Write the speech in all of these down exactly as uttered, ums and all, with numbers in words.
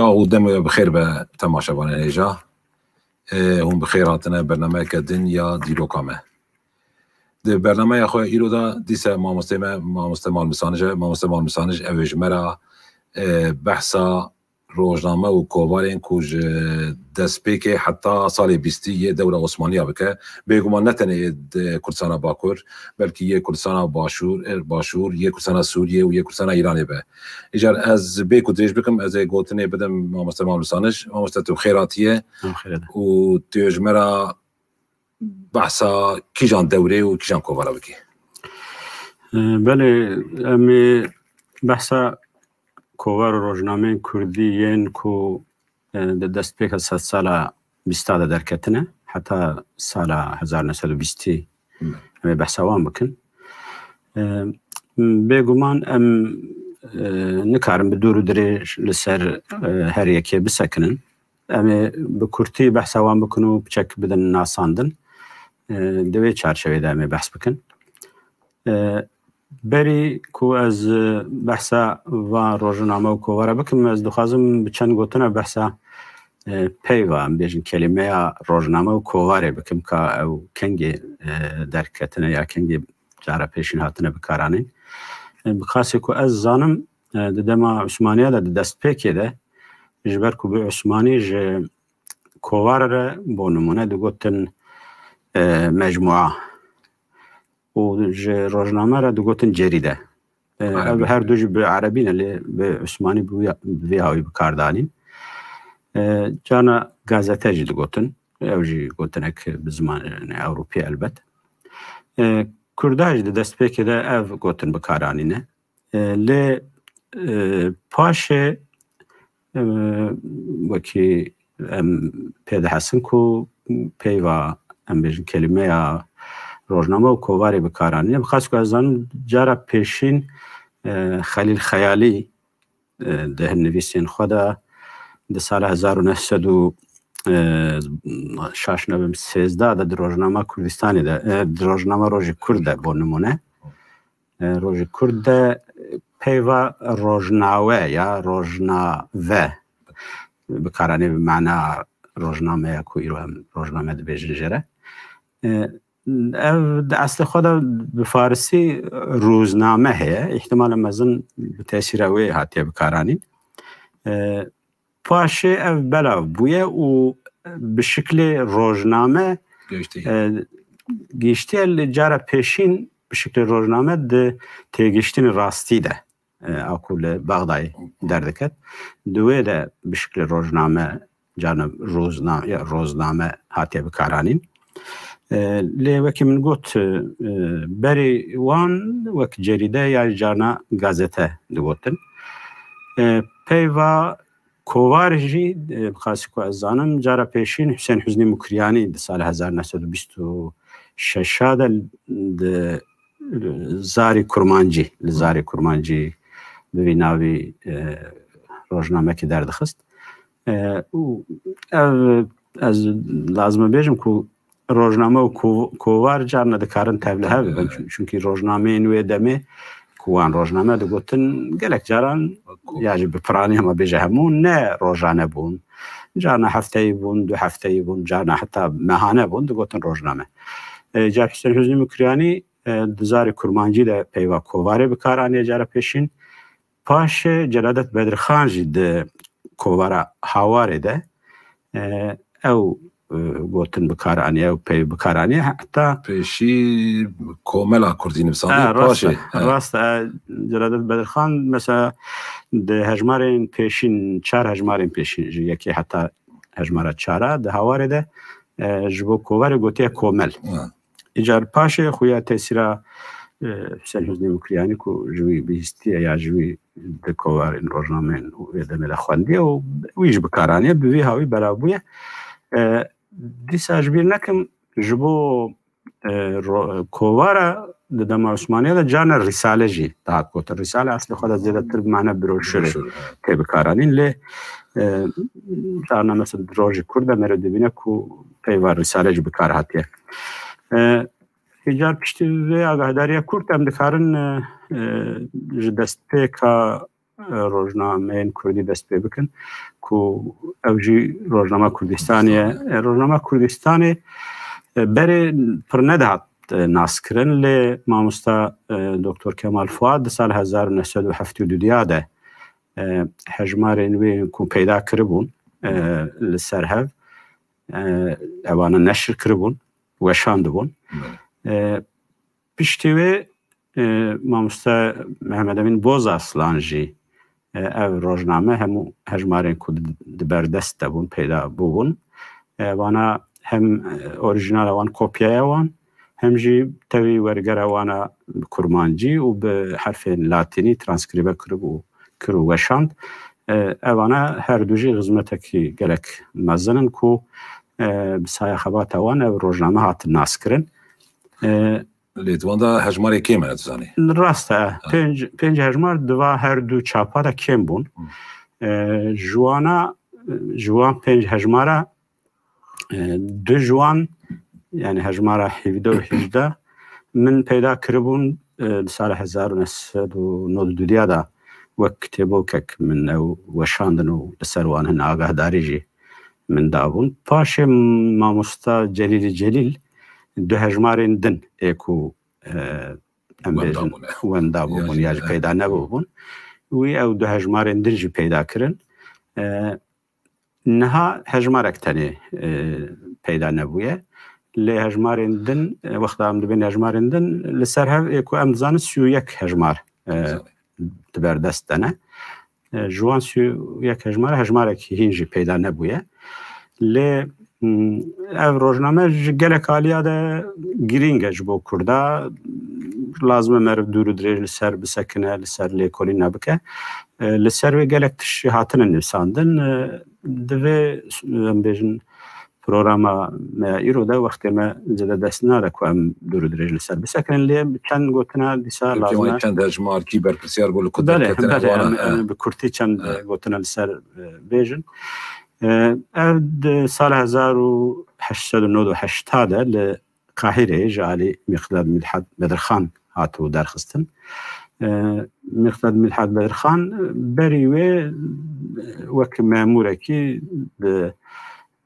Û demê bi xêr be temaşevanên hêja. Ê, hûn bi xêr hatine bernameyeke din ya dîroka me. Di bernameya xwe îro de dîse mamostê me, mamoste Mal Misanij e. Mamoste Mal Misanij ew ê ji me re, ê, behsa rojname û kovarên ku ji destpêkê heta salê bîstî yê dewra Osmaniya bike. Bêguman ne tenê yê di Kurdistana Bakur, belkî yê Kurdistana Başûr, ê, Başûr, yê Kurdistana Sûriyê û yê Kurdistana Îranê be. Îcar ez bê ku dirêj bikim, ez ê gotinê bidim mamoste Mal Misanij. Mamoste, tu bi xêr hatiye. Em xêr hatiye. Û tu ji me re behsa kîjan dewrê û kîjan kovara bikî? E, belê, em ê behsa kovar û rojnameyên kurdî yên ku, e, di destpêka sedsala bîsta de derketine, heta sala hezar neh sed û bîstî Hmm. em ê behsa wan bikin. E, bêguman em, e, nikarin bi dûr û dirêj li ser, e, her yekê bisekinin. Em ê bi kurtî behsa wan bikin û piçek bidin nasandin. E, di wê çarçevê de em ê behs bikin. E, berî ku ez, e, behsa van rojname û kovara bikim, ez dixwazim bi çend gotina behsa, e, peyva, em bêjin kelîmeya rojname û kovarê bikim, ka ew kengê, e, derketine ya kengê cara pêşîn hatine bikaranîn. E, bi qasê ku ez zanim, e, di dema Osmaniya de, di destpêkê de, ji ber ku bi Osmanî ji kovar re, bo nimûne, digotin, e, mecmua û ji rojname re digotin cerîde. E, ev Erebî. Her du jî bi erebî ne, lê bi Osmanî bi wî, bi vî hawî bi kar danîn. E, carna gazete jî digotin. Ew jî gotinek bi zimanê Ewropî elbet. E, Kurda jî di destpêkê de ev gotin bi kar anîne. E, lê, e, paşê, e, wekî em pê dihesin ku peyva, em bêjin, kelîmeya rojname û kovarê bi kar anîne. Bi qas ku ez zanim, cara pêşîn, e, Xelîl Xeyalî, e, di hinnivîsên xwe de di sala hezar û neh sed û, e, şaş nebim, sêzdeh de di rojnama Kurdistanê de, e, di rojnama Rojê Kurd de, bo nimûne, e, Rojê Kurd de peyva rojnawe ya rojnave bi kar anî, bi mana rojnameya ku îro em rojname dibêjin jê re. E, ev di eslê xwe de bi farisî rûzname heye. Îhtimale mezin bi tesîra wê hatiye bikaranîn. E, paşê ev belav bûye û bi şiklê rojname, Gihiştiye. e, gihiştiye, li cara pêşîn bi şiklê rojname di têgihiştinê rastî de, e, a ku li Bexdayê derdiket, di wê de bi şiklê rojname, carna rûzna-, ya, rozname hatiye bikaranîn. E, lê wekî min got, e, berî wan wek cerîde ya carna gazete digotin. E, peyva kovar jî, e, bi qasî ku ez zanim, cara pêşîn Husên Huznî Mukriyanî di sala hezar neh sed û bîst û şeş de di zarî kurmancî, li zarî kurmancî bi vî navî, e, rojnamekî derdixist. E, û ev, ez lazim e bêjim ku rojname û ko-, kovar carna dikarin tevlihev bibin. Tevlihev. Çun-, çunkî rojnameyên wê demê ku wan rojname digotin, gelek caran Ko- ya jî bi piranî hema bêje hemû ne rojane bûn. Carna hefteyî bûn, du hefteyî bûn, carna heta mehane bûn, digotin rojname. E, car Husên Huznî Mukriyanî, e, di zarê kurmancî de peyva kovarê bi kar aniye cara pêşîn. Paşê Celadet Bedirxan jî di kovara Hawarê de, e, ew, e, gotin bi kar aniye, ew peyv bi kar aniye. Heta Pêşî komela kurdî nivîsandiye, Ha, rast paşê, e, ha. Rast e, Celadet Bedirxan, mesela, di hejmarên pêşîn, çar hejmarên pêşîn, ji yekê heta hejmara çara, di Hawarê de, e, ji bo kovarê gotiye komel. Ha. Îcar paşê xuya tesîra, e, Husên Huznî Mukriyanî ku ji wî bihîstiye ya ji wî di kovarên rojnameyên û wê demê de xwendiye û wî jî bi kar aniye, bi vî hawî belav bûye. E, dîsa ji bîr nekim, ji bo, e, ro-, kovara di dema Osmaniya de carna rîsale jî dihat gotin. Rîsale eslê xwe de zêdetir bi mana broşurê Broşur, evet. tê bikaranîn. Lê, e, carna mesela di Rojê Kurd de me re dibîne ku peyva rîsale jî bi kar hatiye. E, Îcar piştî vê agahdariya kurt em dikarin, e, e, ji destpêka e, rojnameyên kurdî dest pê bikin ku ew jî rojnama Kurdistanê ye. E, rojnama Kurdistanê, e, berê pir nedihat, e, naskirin, lê mamosta, e, Doktor Kemal Fuat di sal hezar û neh sed û heftê û du de, e, hejmarên wê ku peyda kiribûn, e, li ser hev, e, ewana neşir kiribûn, weşandibûn. E, piştî wê, e, mamoste Mehmed Emîn Bozaslan jî, e, ev rojname hemû hejmarên ku di, di ber dest de bûn, peyda bûbûn. E, vana hem, e, orîjinala wan, kopyaya wan, hem jî tevî wergera wana bi kurmancî û bi herfên latînî transkrîbe kiribû, kir û weşand. E, evana her du jî xizmetekî gelek mezin in ku, e, bi saya xebata wan ev rojname hatin naskirin. E, Lê di wan de hejmarê kêm hene, tu zanî. Rast e. Pênc, pênc hejmar di va her du çapa de kêm bûn. E, ji wana, ji wan pênc hejmara, e, du ji wan, yani hejmara hevdeh û hejdeh, min peyda kiribûn, e, di sala hezar û neh sed û nod û du de wek kitêbokek min ew weşandin û li ser wan hin agahdarî jî min dabûn. Paşê mamosta Celîlî Celîl du hejmarên din ê ku, e, em bêjin, wenda bûbûn ya jî peyda nebûbûn. Wî ew du hejmarên din jî peyda kirin. E, niha hejmarek tenê, e, peyda nebûye. Lê hejmarên din, e, wexta em dibên hejmarên din, li ser hev ê ku em dizanin sî û yek hejmar, e, di ber dest de ne. E, ji wan sî û yek hejmara, hejmarekî hîn jî peyda nebûye. Lê, m, ev rojname ji gelek aliya de girîng e ji bo Kurda. Lazim e meriv dûr û dirêj li ser bisekine, li ser lêkolîna bike. E, li ser wê gelek tişt jî hatine nivîsandin. E, divê, em bêjin, programa me ya îro de wextê me zêde dest nade ku em dûr û dirêj li ser bisekinin, lê çend gotina dîsa lazim e. Çend hejmarkî berpirsiyar bû li ku derketin. Belê, em, em bi kurtî çend gotina li ser, e, bêjin. E, ev di sala hezar û heşt sed û nod û heşt de li Qahireyê ji alî Miqdad Midhat Bedirxan hatibû derxistin. E, Miqdad Midhat Bedirxan berî wê wek memûrekî di,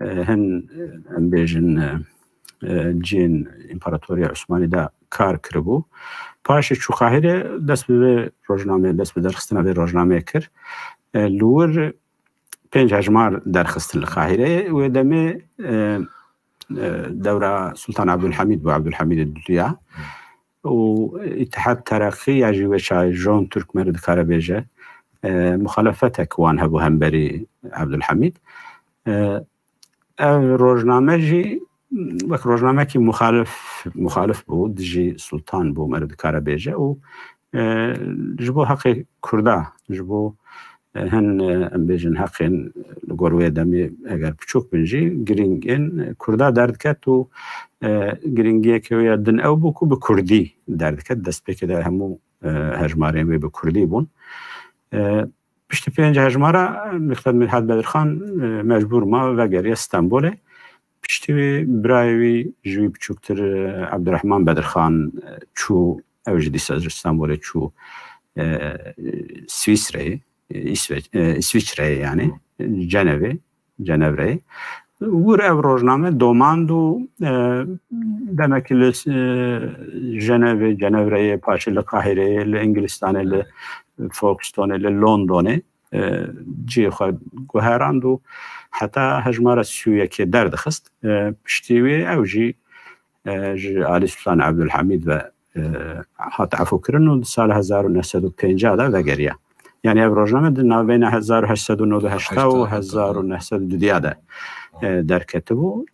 e, hin, em bêjin, e, e, cihên Împaratoriya Osmanî de kar kiribû. Paşê çû Qahirê, dest bi vê rojnameyê, dest bi derxistina vê rojnameyê kir. E, li wir pênc hejmar derxistin li Qahireyê. Wê demê, e, e, dewra Sultan Abdulhamîd bû, Abdulhamîd Duduya. Û Îtihad Tereqî ya jî wê çaxê Jon Türk meriv dikare bêje, e, muxalefetek wan hebû hemberî Abdulhamîd. E, ev rojname jî wek rojnamekî muxalif, muxalif bû dijî Sultan bû meriv dikare bêje û, e, ji bo heqê Kurda, ji bo, e, hin, e, em bêjin heqên li gor wê demê eger biçûk bin jî girîngên Kurda derdiket û, e, girîngiyeke wê ya din ew bû ku bi Kurdî derdiket. Destpêkê de hemû, e, hejmarên wê bi Kurdî bûn. E, Piştî pênc hejmara Miqdad Midhat Bedirxan, e, mecbûr ma vegeriya Stenbolê. Piştî wî birayê wî ji wî biçûktir, e, Abdurrahman Bedirxan, e, çû, ew jî dîsa ji Stenbolê çû, e, Swîsreyê, e, Îsveç-, e, Îsviçreyê yani, Cenevê, Cenevreyê. Wir ev rojname domand û, e, demekî li, e, Cenevê, Cenevreyê, paşê li Qahireyê, li Îngilistanê, li Folkestoneê, li Londonê, e, cihê xwe guherand û heta hejmara sî û yekê derdixist. E, piştî wê ew jî, e, ji alî Sultan Abdulhamîd ve, e, hat efûkirin û di sala hezar û neh sed û pêncah de vegeriya. Yani ev rojname di navbeyna hezar û heşt sed û nod û heşt û hezar û neh sed û du de, e, derketibû.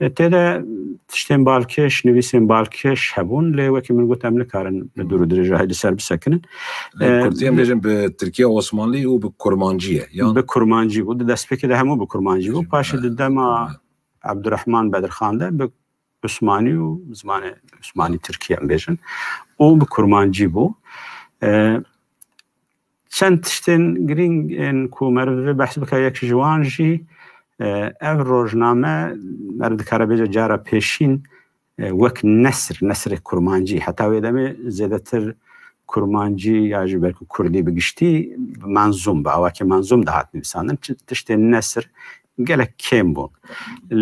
E, tê de tiştên balkêş, nivîsên balkêş hebûn, lê wekî min got, em nikarin li dûr û dirêjahî li ser bisekinin. Lê, e, Kurdî em bêjin bi Tirkiya Osmanlî û bi Kurmancî ye, yan? Bi Kurmancî bû. Di destpêkê de hemû bi Kurmancî bû. Paşê di dema Abdurrahman Bedirxan de bi Osmanî û zimanê Osmanî Tirkî em bêjin û bi Kurmancî bû. E, çend tiştên girîng ên ku meriv divê behs bike, yek ji wan jî, e, ev rojname meriv dikare bêje cara pêşîn, e, wek nesr, nesrê kurmancî, heta wê demê zêdetir kurmancî ya jî belkû kurdî bi giştî bi menzûm, bi awakî menzûm dihat nivîsandin. Çi-, tiştê nesir gelek kêm bûn.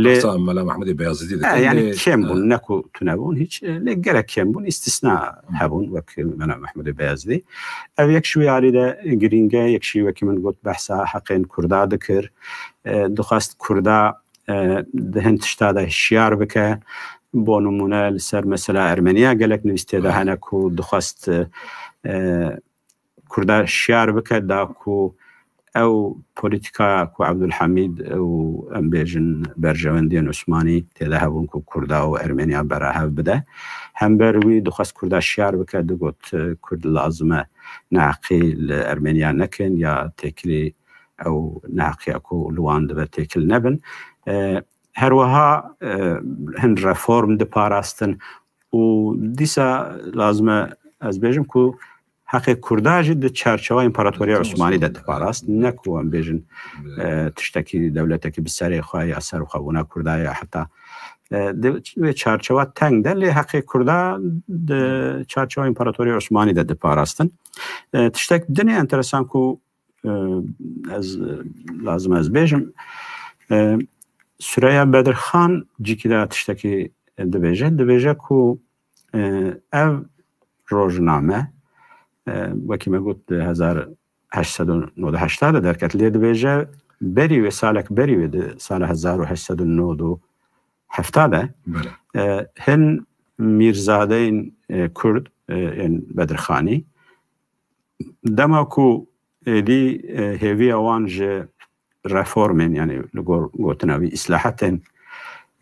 Lê Heta Mela Mehmedê Beyazîdî dikin, e, yani lê, kêm bûn, e, ne ku tune bûn, hiç, e, lê gelek kêm bûn, îstisna hebûn, wek Mela Mehmedê Beyazîdî. Ev yek ji wî alî de girîng e, yek jî wekî min got behsa heqên Kurda dikir. E, dixwest Kurda, e, di hin tişta de hişyar bike. Bo nimûne li ser mesela Ermeniya gelek nivîs tê de, evet, hene ku dixwest, e, Kurda şiyar bike da ku ew polîtîkaya ku Ebdulhamîd û, em bêjin, berjewendiyên Osmanî tê de hebûn ku Kurda û Ermeniya bera hev bide. Hember wî dixwest Kurda şiyar bike, digot, e, Kurd lazim e neheqî li Ermeniya nekin ya têkilî ew neheqiya ku li wan dibe têkil nebin. E, her wiha, e, hin reform diparastin û dîsa lazim e ez bêjim ku heqê Kurda jî di çarçewa Împaratoriya Tamam, Osmanî de tamam. diparast. Ne ku em bêjin, Evet. e, tiştekî dewletekî bi serê xwe ya ser xwebûna Kurda ya heta, e, di wê çarçewa teng de lê heqê Kurda di çarçewa Împaratoriya Osmanî de diparastin. E, tiştek dinê enteresan ku, e, ez, e, lazim ez bêjim, e, Süreyya Bedirxan cîkî de tiştekî dibêje. Dibêje ku, e, ev rojname, e, wekî me got, di hezar heşt sed û nod û heşt de derket. Lê dibêje berî wê, salek berî wê, di sala hezar û heşt sed û nod û heft de, Belê. e, hin mîrzadeyên, e, Kurd, e, ên Bedirxanî, dema ku êdî, e, hêviya wan ji reformên, yani li gor gotina wî îslahatên,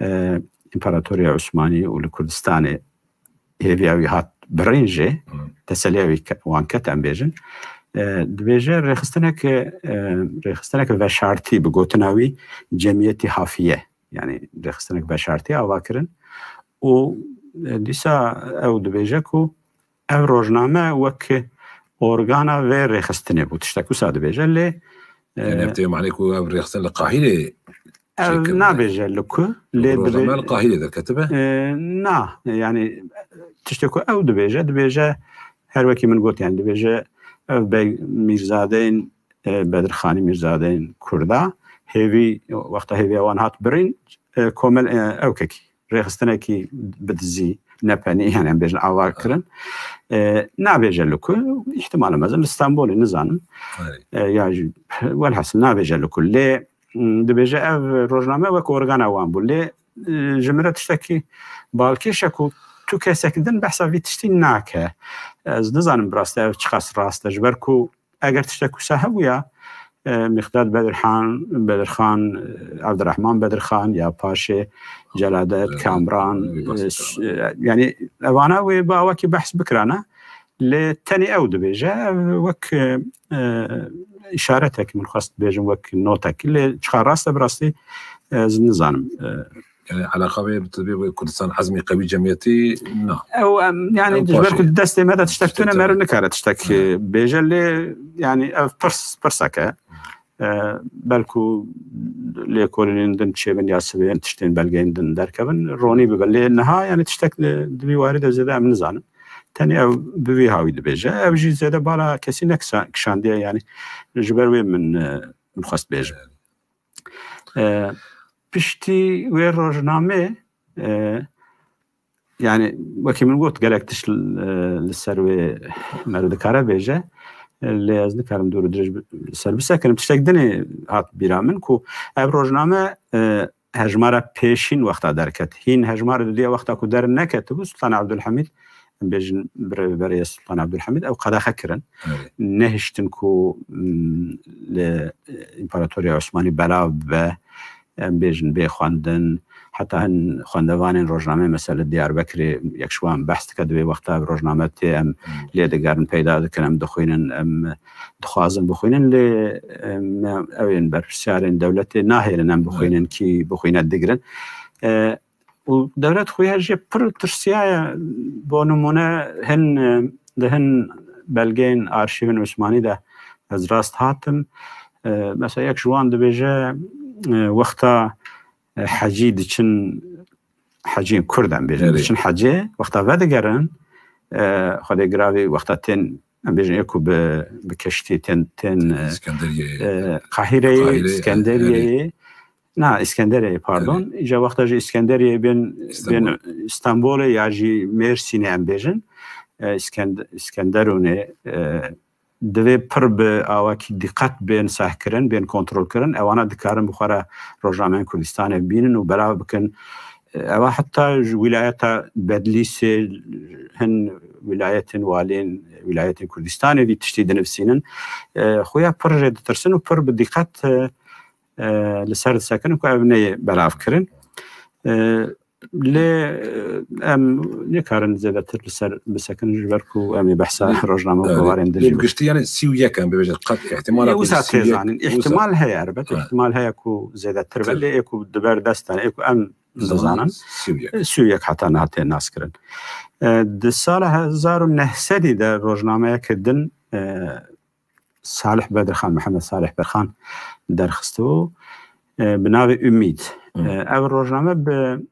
e, Împaratoriya Osmanî û li Kurdistanê hêviya wî hat birîn jê, Hı. teseliya wî ke-, wan ket, em bêjin. E, dibêje rêxistinek, e, rêxistinek veşartî bi gotina wî cemiyetî hafiye, yani rêxistinek veşartî ava kirin û, e, dîsa ew dibêje ku ev rojname wek organa vê rêxistinê bû. Tiştek wisa dibêje, lê, e, Yani ev tê manê ku ev rêxistin li Qahîrê ev çêkirine. Nabêje li ku, lê Rojname dibê-, li Qahîrê derketibe? E, na, yani tiştê ku ew dibêje, dibêje her wekî min got, yani dibêje ev bey mîrzadeyên, e, Bedirxanî, mîrzadeyên Kurda, hêvî, wexta hêviya wan hat birîn, e, komel, e, ewkekî rêxistinekî bi dizî, nepenî, yani em bêjin ava kirin. E, nabêje li ku, îhtimala mezin li Stenbolê, nizanim. Erê. E, ya jî, welhasil nabêje li ku. Lê, m, dibêje ev rojname wek organa wan bû. Lê, e, ji min re tiştekî balkêş e ku tu kesek din behsa vî tiştî nake. Ez nizanim bi rastî ev çiqas rast e. Ji ber ku eger tiştek wisa hebûya, e, Mîqdad Bedirhan, Bedirxan, e, Evdirehman Bedirxan ya paşê Celadet, Evet. Kamran, Evet, e, s-, e, yani evana wê bi awakî behs bikirana. Lê tenê ew dibêje, ev wek, e, e, îşaretek min xwest bêjim, wek notek. Lê çiqa rast e, bi rastî, e, ez nizanim. E, Yani eleqa wê bi tibê wê Kurdistan ezmê qewî cemiyetî na. Ew, em, yani Ew ji ber paşê. ku di destê me de tiştek Tiştek tune, tune. meriv nikare tiştek, Evet. e, bêje, lê yani ev pirs, pirsek e. E, belku lêkolînên din çêbin ya sibê tiştên belgeyên din derkevin. Ronî bibe. Lê niha yani tiştek di, di vî warî de zêde em nizanin. Tenê ew bi vî hawî dibêje. Ev jî zêde bala kesî nekisa-, kişandiye yani ji ber wê min, e, min xwest bêjim. E, piştî wê rojnamê, e, yani wekî min got gelek tişt, e, li ser wê meriv dikare bêje. E, lê ez nikarim dûr û dirêj bi-, li ser bisekinim. Tiştek dinê hat bîra min ku ev rojname, e, hejmara pêşîn wexta derket. Hîn hejmara dudiya wexta ku derneketibû, Sultan Abdulhamîd, em bêjin birêveberê Sultan Abdulhamîd, ew qedexe kirin. Evet. Nehiştin ku, mm, li, e, Împaratoriya Osmanî belav bibe, em bêjin bê xwendin. Heta hin xwendevanên rojnameyê, mesela li Diyarbekirê, yek ji wan behs dike, di vê wexta ev rojname tê, em Hmm. lê digerin, peyda dikin, em dixwînin, em dixwazin bixwînin, lê, em, ew ên berpirsyarên dewletê nahêlin em bixwînin, Evet. kî bixwîne digirin. E, û dewlet xuya jê pir tirsiyaye. Bo nimûne hin, e, di hin belgeyên arşîvên Osmanî de ez rast hatim. E, mesela yek ji wan dibêje, e, wexta, e, hecî diçin, heciyên Kurd em bêjin, Erê. diçin hecê, wexta vedigerin, e, Xwedê giravî wexta tên, em bêjin, ê ku bi, bi keştî tên, tên, e, Skenderiyê. e, Qahireyê, Qahireyê, Skenderiyeyê, na, Îskenderiyeyê, pardon. Îca wexta ji Îskenderiyeyê bên, Stenbol. bên Stenbolê ya jî Mêrsînê em bêjin. E, Îskend-, Îskenderûnê, e, divê pir bi awakî diqet bên sehkirin, bên kontrolkirin. Ewana dikarin bi xwe re rojnameyên Kurdistanê bînin û belav bikin. E, ewa heta ji wîlayeta Bedlîsê, hin wîlayetên walên, wîlayetên Kurdistanê vî tiştî dinivîsînin. E, xuya pir jê ditirsin û pir bi diqet, e, e, li ser disekirin ku ev neyê belav kirin. E, lê, e, em nikarin zêdetir li ser bisekin ji ber ku em ê behsa rojname û Evet. kovarên din Lê jî bi bikin. Giştî yani sî û yek em bibêjin. Qet ihtimala Yê ku wisa sî û yek, têzanin. wisa. Îhtimal heye elbet. Evet. Îhtimal heye ku zêdetir be, Tabii. lê ê ku di ber dest de ne, ê ku em dizanin. Sî û yek. E, sî û yek heta niha tê naskirin. E, di sala hezar û neh sedî de rojnameyeke din, e, Salih Bedirxan, Mihemed Salih Berxan derxistibû, e, bi navê Umîd. Hı. E, ev rojname bi,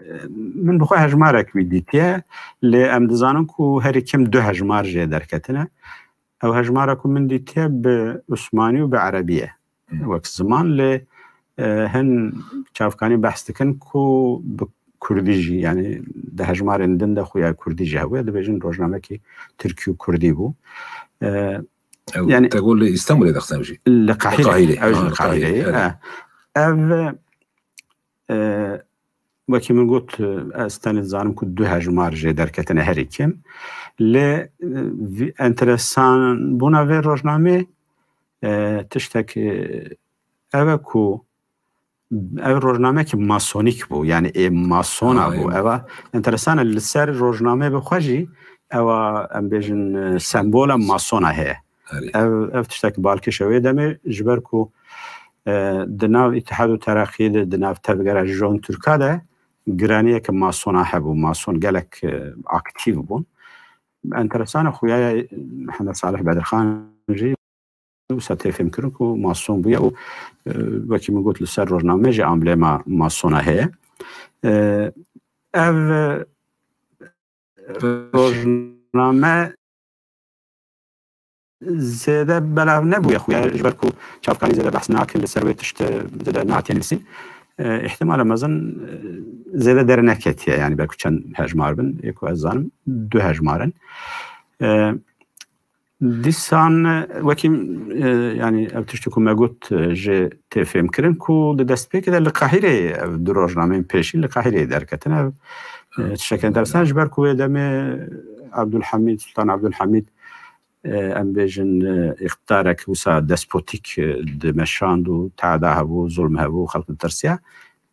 e, min bi xwe hejmarek wî dîtiye, lê em dizanin ku herî kêm du hejmar jê derketine. Ew hejmara ku min dîtiye bi Osmanî û bi Erebî ye. Hı. Wek ziman, lê, e, hin çavkanî behs dikin ku bi Kurdî jî, yani di hejmarên din de xuya Kurdî jî hebûye, dibêjin rojnamekî Tirkî û Kurdî bû. E, Ew yani te got li Îstanbulê dixsem jî. Li Qahîrê, Qahîrê, ew jî ha, li Qahîreyê. Qahîrê, E, ev, e, wekî min got, e, ez tenê dizanim ku du hejmar jê derketine herî kêm. Lê, e, vî-, enteresan bûna vê rojnamê, e, tiştek, e, ev e ku ev rojnamekî masonîk bû, yani ê masona Ha, bû. ê- Eva enteresan e, li ser rojnamê bi xwe jî ewa, em bêjin, e, sembola masona heye. Herî. Ev, ev tiştek balkêş e wê demê, ji ber ku, e, di nav Îtihad û Tereqiyê de, di nav tevgera Jön Türka de giraniyeke masona hebû. Mason gelek, e, aktîf bûn. Enteresan e, xuya Mihemed Salih Bedirxan jî wisa tê fêmkirin ku mason bûye û, e, wekî min got, li ser rojname jî amblema masona heye. E, ev, e, rojname zêde belav nebûye xuya, ji ber ku çavkanî zêde behs nake, li ser wê tiştê zêde nake nivîsîn. E, îhtimala mezin, e, zêde derneketiye, yani belkû çend hejmar bin, ê ku ez zanim, du hejmar in. E, Dîsan, e, wekî, e, yani ev tiştê ku me got, e, jê tê fêmkirin ku di destpêkê de li Qahîreyê ev du rojnameyên pêşî li Qahîreyê derketin. Ev, e, tiştek enteresan, ji ber ku wê demê Abdulhamîd, Sultan Abdulhamîd, e, em bêjin, e, îqtidarek wisa despotîk, e, dimeşand û teada hebû, zulm hebû, xelk ditirsiya.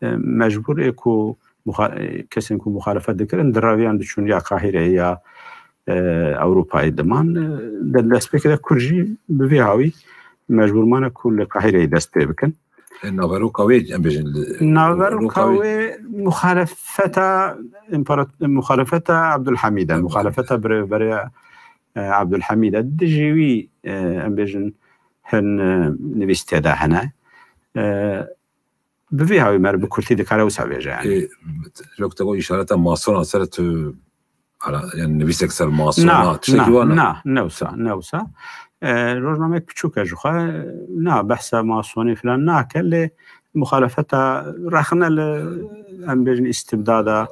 E, mecbûr ê ku muxa-, e, kesên ku muxalefet dikirin, diraviyan diçûn ya Qahîreyê ya, e, Ewropayê diman. E, di destpêkê de Kurd jî bi vî hawî mecbûr mane ku li Qahîreyê dest pê bikin. E, naveroka wê, em bêjin, li, Naveroka naveroka wê wê muxalefeta împara-, muxalefeta Abdulhamîd e, Abdulhamîd. Muxalefeta birêveberiya, e, Abdulhamîd e. Dijî wî, e, em bêjin, hin, e, nivîs tê de hene. E, bi vî hawî mer bi kurtî dikare wisa bêje, yani. E, yok, te got îşareta masona ser tu, ara, yani nivîsek ser masona, Na, tiştekî na, wa na? Na, ne wisa, ne wisa. E, rojnamek piçûk e ji xwe, na, behsa masonî filan nake, lê muxalefeta rexne li, em bêjin, îstibdada,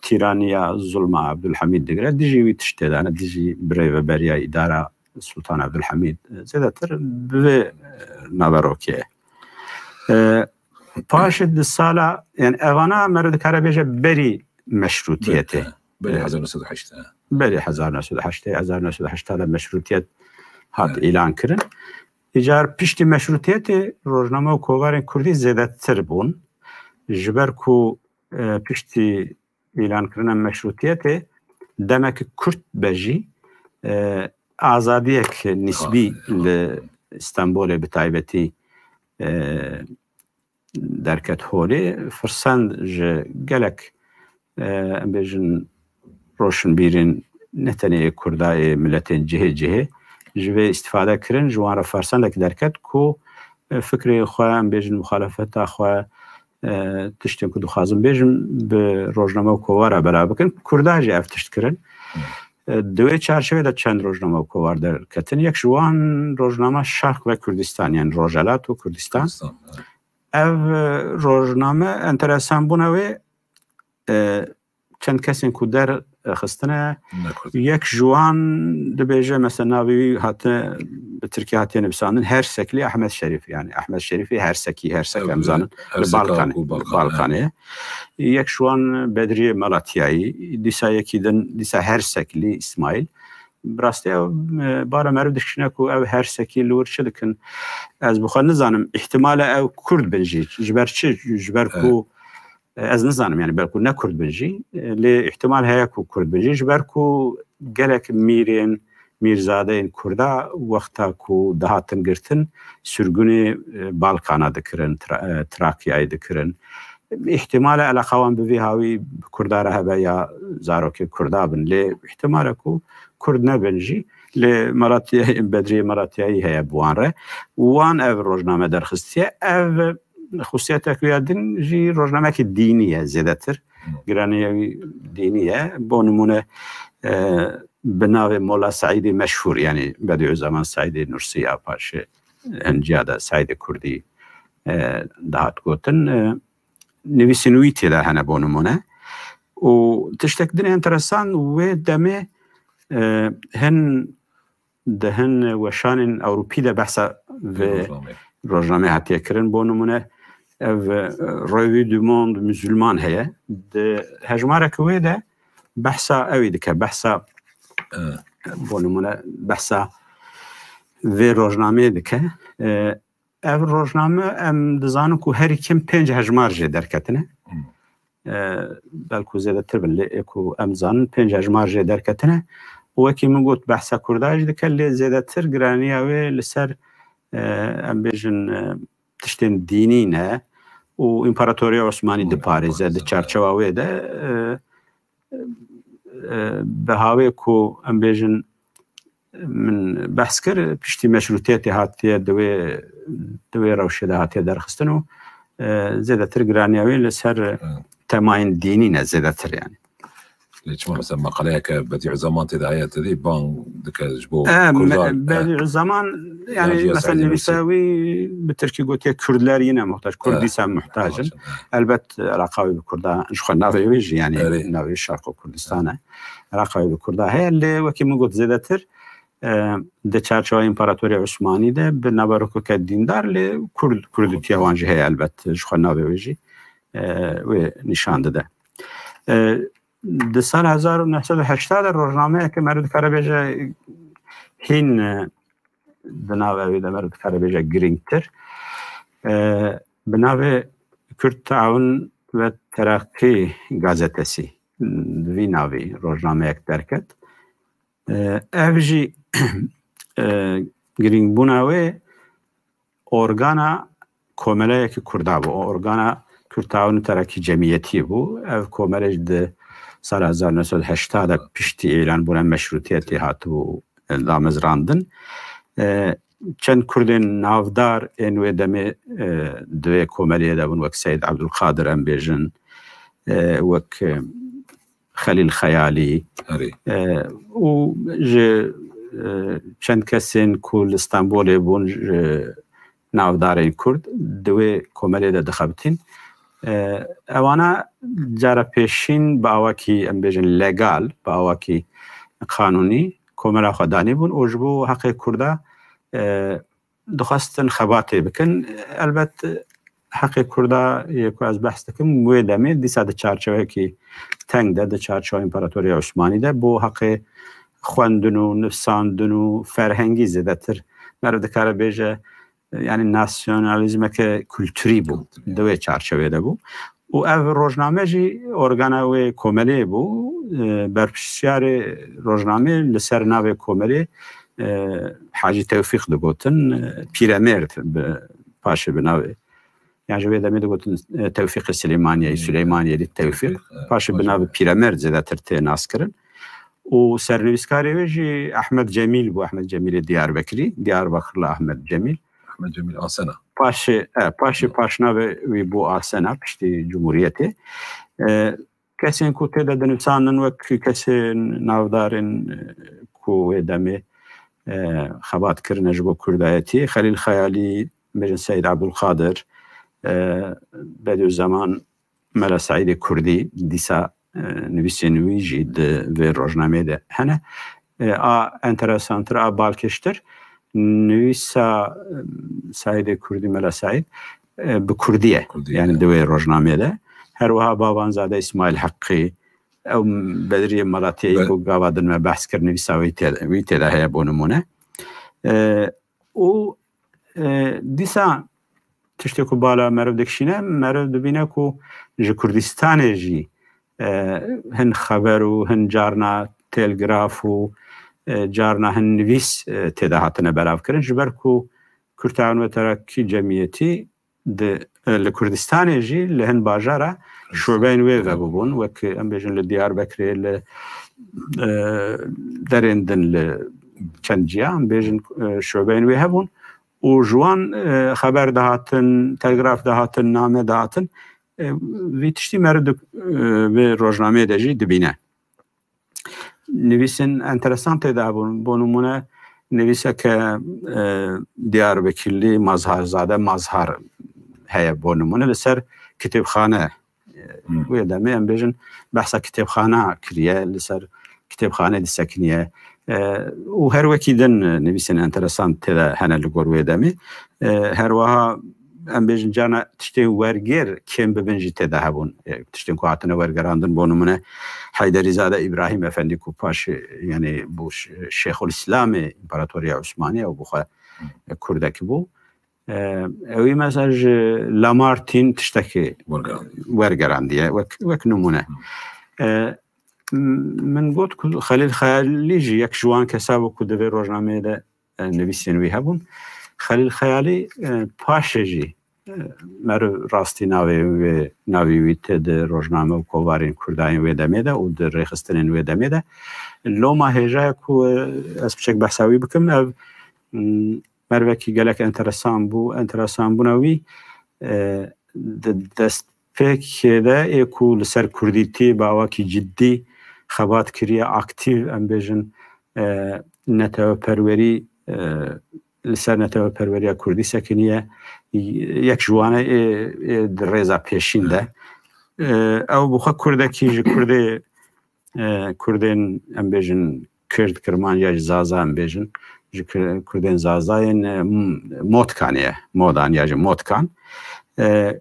tîraniya, zulma Abdulhamîd digire, dijî wî tiştê de ne, dijî birêveberiya îdara Sultan Abdulhamîd, e, zêdetir bi vê, e, naverokê. E, paşê di sala, yani evana mere dikare bêje berî meşrûtiyetê. Berî, berî E, hezar neh sed û heştê. Berî hezar neh sed û heştê, hezar neh sed û heştê de meşrûtiyet hat Evet. îlan kirin. Îcar piştî meşrûtiyetê rojname û kovarên kurdî zêdetir bûn. Ji ber ku, e, piştî îlankirina meşrûtiyetê demeke kurt be jî, e, azadiyek nisbî Ha, ha. li Stenbolê bi taybetî, e, derket holê. Firsend ji gelek, e, em bêjin, roşinbîrên ne tenê yê Kurda, yê miletên cihê cihê ji vê îstîfade kirin, ji wan re fersendek derket ku, e, fikrê xwe, em bêjin, muxalefeta xwe, e, tiştên ku dixwazin bêjin, bi rojname û kovara belav bikin. Kurda jî ev tişt kirin. E, di wê çarçevê de çend rojname û kovar derketin. Yek ji wan rojname Şark ve Kurdistan, yani Rojelat û Kurdistan. Kurdistan, evet. Ev, e, rojname enteresan bûna wê, e, çend kesên ku derxistine, Ne Kurd. Yek ji wan dibêje, mesela navê wî hate, bi Tirkî hatiye nivîsandin, Hersekli Ahmet Şerîf, yani Ahmet Şerîfî Hersekî, Hersek Ev, em zanin, Herseka li Balkanê, ku Balkan, Balkanê. Yek ji wan Bedriyê Malatyayî, dîsa yekî din, dîsa Hersekli Îsmaîl. Bi rastî ew, e, bara meriv dikişîne ku ev Hersekî li wir çi dikin? Ez bi xwe nizanim. Îhtimale ew Kurd bin jî. Ji ber çi? Ji ber ku, e, ez nizanim, yani belku ne Kurd bin jî. E, lê îhtimal heye ku Kurd bin jî. Ji ber ku gelek mîrên, mîrzadeyên Kurda wexta ku dihatin girtin, sürgûnê, e, Balkana dikirin, Tra-, e, Trakyayê dikirin. Îhtimale eleqa wan bi vî hawî bi Kurda re hebe ya zarokê Kurda bin. Lê îhtimale ku Kurd nebin jî. Lê Malatya, Bedriyê Malatyayî heye bi wan re. Wan ev rojname derxistiye. Ev xusiyeteke ya din jî rojnamekî dînî ye zêdetir. Hmm. Giraniya wî dînî ye. Bo nimûne, e, bi navê Mola Seîdê meşhûr, yani Bediüzzaman Seîdê Nursi ya paşê enciya de Seîdê Kurdî, e, dihat gotin. E, nivîsên wî tê de hene bo nimûne. Û tiştek din enteresan wê demê, e, hin di hin weşanên Ewropî de behsa vê Rojnameyê. Rojnameyê hatiye kirin. Bo nimûne ev, e, Revue du Monde Musulman heye. Di hejmareke wê de behsa ewî dike. Behsa, E. bo nimûne behsa vê rojnameyê dike. E, ev rojname em dizanin ku herî kêm pênc hejmar jê derketine. Hmm. E, belku zêdetir bin, lê ê ku em zanin pênc hejmar jê derketine. Û wekî min got, behsa Kurda jî dike, lê zêdetir giraniya wê li ser, e, em bêjin, e, tiştên dînî ne û Împaratoriya Osmanî Osmanî diparêze. Diparêze, di çarçewa wê de, e, e, bi hawê ku em bêjin, min behs kir, piştî meşrûtiyetê hatiye di wê, di wê rewşê de hatiye derxistin û, e, zêdetir giraniya wê li ser Evet. temayên dînî ne zêdetir yani. Lê çima mesela maqaleyeke Bediüzzaman tê de heye, te dî bang dike ji bo E, Kurdan, me- e, Bediüzzaman, yani Yancıya mesela Said'in nivîsa Nursi. Wî bi Tirkî gotiye Kurdler yine muhtaç, Kurd E, dîsa muhtaç in. muhtaç in, e. Elbet eleqa wî bi Kurda, ji xwe navê wî jî, yani Erê. navê Şarko Kurdistan e. Eleqa wî bi Kurda heye, lê wekî min got zêdetir, e, di çarçewa Împaratoriya Osmanî de bi naverokoke dîndar, lê Kurd, Kurdîtiya wan jî heye elbet, ji xwe navê wê jî, e, wê nîşan dide. E, di sal hezar û neh sed û heştê de rojnameyeke meriv dikare bêje hîn, e, di navê wê de meriv dikare bêje girîngtir. E, bi navê Kürt Taawun ve Terakî gazetesi, bi vî navî rojnameyek derket. E, ev jî, e, girîngbûna wê organa komeleyekî Kurda bû. Organa Kürt Taawun Terakî Cemiyetî bû. Ev komele jî di sala hezar neh sed û heştê de piştî îlanbûna meşrûtiyetê hatibû, e, damezrandin. E, çend Kurdên navdar ên wê demê, e, di wê komeliyê de bûn, wek Seyd Ebdulkadir em bêjin, e, wek, e, Xelîl Xeyalî, Erê. e, û ji, e, çend kesên ku li Stenbolê bûn, ji navdarên Kurd di wê komelê de dixebitîn. E, ewana cara pêşîn bi awakî, em bêjin, legal, bi awakî qanûnî komela xwe danîbûn û ji bo heqê Kurda, e, dixwestin xebatê bikin. Elbet heqê Kurda yê ku ez behs dikim, wê demê dîsa di çarçewekî teng de, di çarçewa Împaratoriya Osmanî de bo heqê xwendin û nivsandin û ferhengî zêdetir meriv dikare bêje, yani nasyonalîzmeke kulturî bû, Kulturî. Di wê çarçewê de bû. Û ev rojname jî organa wê komelê bû. E, berpirsiyarê rojnamê li ser navê komelê, e, Hacî Tewfîq digotin, e, Pîremêrd bi, paşê bi navê, yani ji wê demê digotin, e, Tewfîqê Silêmaniyeyê, Silêmaniyelî Tewfîq. Tewfîq, e, Paşê bi navê Pîremêrd zêdetir tê naskirin. Û sernivîskarê wê jî Ehmed Cemîl bû, Ehmed Cemîlê Diyarbekirî, Diyarbakirli Ehmed Cemîl. Ehmed Cemîl Asena. Paşê, e, paşê paşnavê wî bû Asena, piştî Cumhuriyetê. E, Kesên ku tê de dinivîsandin wek kesên navdarên, e, ku wê demê, e, xebat kirine ji bo kurdayetiyê, Xelîl Xeyalî, bêjin Seyîd Ebdulqadir, e, Bedîuzzeman, Mela Seîdê Kurdî, dîsa, e, nivîsên wî jî di vê rojnameyê de hene. E, a enteresantir, a balkêştir, nivîsa, e, Seîdê Kurdî, Mela Seîd, e, bi kurdî ye. Kurdî ye. Yani di wê rojnameyê de. Her wiha Babanzade Îsmaîl Heqî, ew Bedrî Melatiyeyî Be- ku gava din me behs kir, nivîsa wî tê, wî tê de heye bo nimûne. E, û, e, dîsa tiştê ku bala meriv dikişîne, meriv dibîne ku ji Kurdistanê jî, e, hin xeber û hin carna telgraf û, e, carna hin nivîs, e, tê de hatine belavkirin. Ji ber ku Kürt Taawun ve Terakî Cemiyetî di, e, li Kurdistanê jî li hin bajara şubeyên wê vebûbûn, wek em bêjin li Diyarbekirê, li, e, derên din, li çend ciya, em bêjin, e, şubeyên wê hebûn û ji wan, e, xeber dihatin, telgraf dihatin, name dihatin. E, vî tiştî meriv di, e, vê rojnameyê de jî dibîne. Nivîsên enteresan tê de hebûn. Bo nimûne, nivîseke, e, Diyarbekirlî Mazharzade Mazhar heye, bo nimûne, li ser kitêbxane, e, Hmm. wê demê, em bêjin, behsa kitêbxana kiriye, li ser kitêbxanê disekiniye. E, û her wekî din, e, nivîsên enteresan tê de hene li gor wê demê. E, her wiha, em bêjin, carna tiştên wergêr kêm bibin jî tê de hebûn. E, tiştên ku hatine wergerandin, bo nimûne, Heyderîzade Îbrahîm Efendî ku paşê, yani, bû Ş-, Şêxul Îslamê Împaratoriya Osmanî, ew bi xwe, e, Kurdekî bû. E, ewî mesela ji Lamartîn tiştekî Wergerand. wergerandiye, wek, wek nimûne. E, m-, min got ku Xelîl Xeyalî jî yek ji wan kesa bû ku di vê rojnameyê de, e, nivîsên wî hebûn. Xelîl Xeyalî, e, paşê jî, e, meriv rastî navê wê, navê wî tê di rojname û kovarên kurdayên wê demê de û di rêxistinên wê demê de. Loma hêja ye ku, e, ez piçek behsa wî bikim, ev, m, merivekî gelek enteresan bû. Enteresanbûna wî, e, di destpêkê de ê ku li ser kurdîtî bi awakî ciddî xebat kiriye, aktîf, em bêjin, e, neteweperwerî, e, li ser neteweperweriya kurdî sekiniye, yek ji wan e, ê, ê di rêza pêşîn de. E, ew bi xwe kurdekî ji kurdê, e, kurdên, em bêjin, kird, kirmanc ya jî zaza, em bêjin, ji kir-, kurdên zaza yên, e, m-, Motkanê ye, Modan ya jî Motkan. E,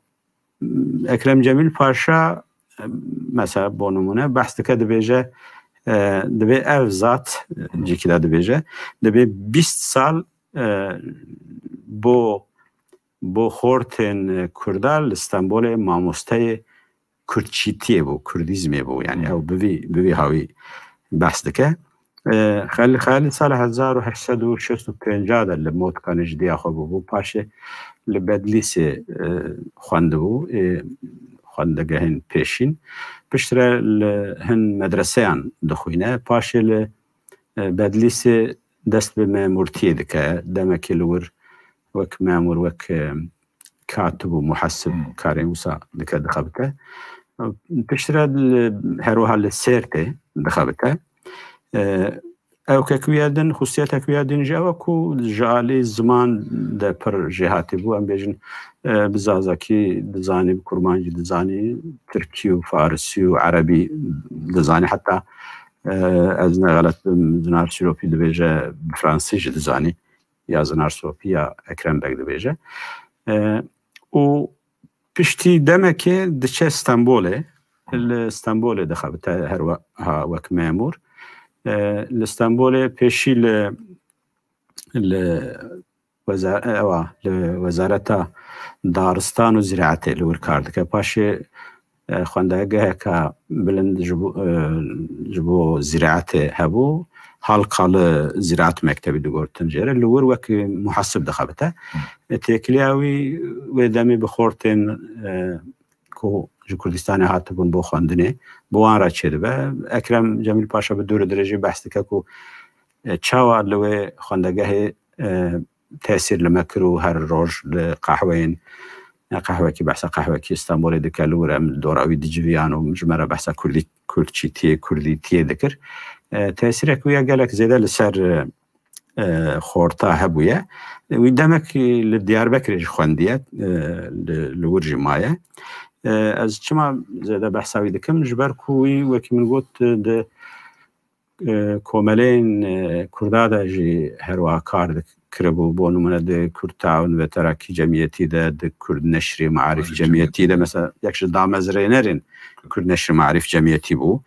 Ekrem Cemîl Paşa, e, mesela, bo nimûne, behs dike, dibêje, e, dibê ev zat, e, cîkî de dibêje, dibê bîst sal, e, bo, bo xortên, e, Kurda li Stenbolê mamosteyê kurdçîtiyê bû, kurdîzmê bû. Yani ew bi vî, bi vî hawî behs dike. E, Xel-, Xelîl sala hezar û heşt sed û şêst û pênc de li Motkanê ji diya xwe bûbû. Paşê li Bedlîsê, e, xwendibû, ê xwendegehên pêşîn. Piştre li hin medreseyan dixwîne. Paşê li, e, Bedlîsê dest bi memûrtiyê dike. Demekê li wir wek memûr, wek, e, katib û muhesib Hmm. karên wisa dike, dixebite. Piştre li, her wiha li Sêrtê dixebite. E, ew kek wî ya din, xusûsiyetek wî ya din jî ew e ku ji alî ziman de pir jêhatî bû. Em bêjin, e, bi zazakî dizanî, bi kurmancî dizanî, tirkî û farisî û erebî dizanî. Heta, e, ez ne xelet bim, Zinar Sîropî dibêje, bi fransî jî dizanî. Ya Zinar Sopî ya Ekrem Beg dibêje. E, û piştî demekê diçe Stenbolê, li Stenbolê dixebite her wiha wek memûr. E, li Stenbolê pêşî li, li weza-, ewa, li Wezareta Daristan û Ziraetê li wir kar dike. Paşê, e, xwendegeheka bilind ji bo, e, ji bo ziraetê hebû. Halkalı Ziraat Mektebi digotin jê re. Li wir wek muhasib dixebite. E, têkiliya wî wê demê bi xortên, e, ku ji Kurdistanê hatibûn bo xwendinê, bi wan re çêdibe. Ekrem Cemîl Paşa bi dûr û dirêjî behs dike ku, e, çawa li wê xwendegehê, e, tesîr li me kir û her roj li qehweyên ya qehwekî, behsa qehwekî Stenbolê dike, li wir em li dora wî diciviyan û ji me re behsa kurdî, kurdçîtiyê, kurdîtiyê dikir. E, tesîrek wî ya gelek zêde li ser, e, xorta hebûye. Wî demek li Diyarbekirê jî xwendiye, e, li, li wir jî maye. E, ez çima zêde behsa wî dikim? Ji ber ku wî, wekî min got, di, e, komeleyên, e, Kurda de jî her wiha kar dik-, kiribû. Bo nimûne di Kurd Taawun ve Terakî Cemiyetî de, di Kurd Neşrî Maarîf Cemiyetî de, mesela yek ji damezrênerên Kurd Neşrî Maarîf Cemiyetî bû.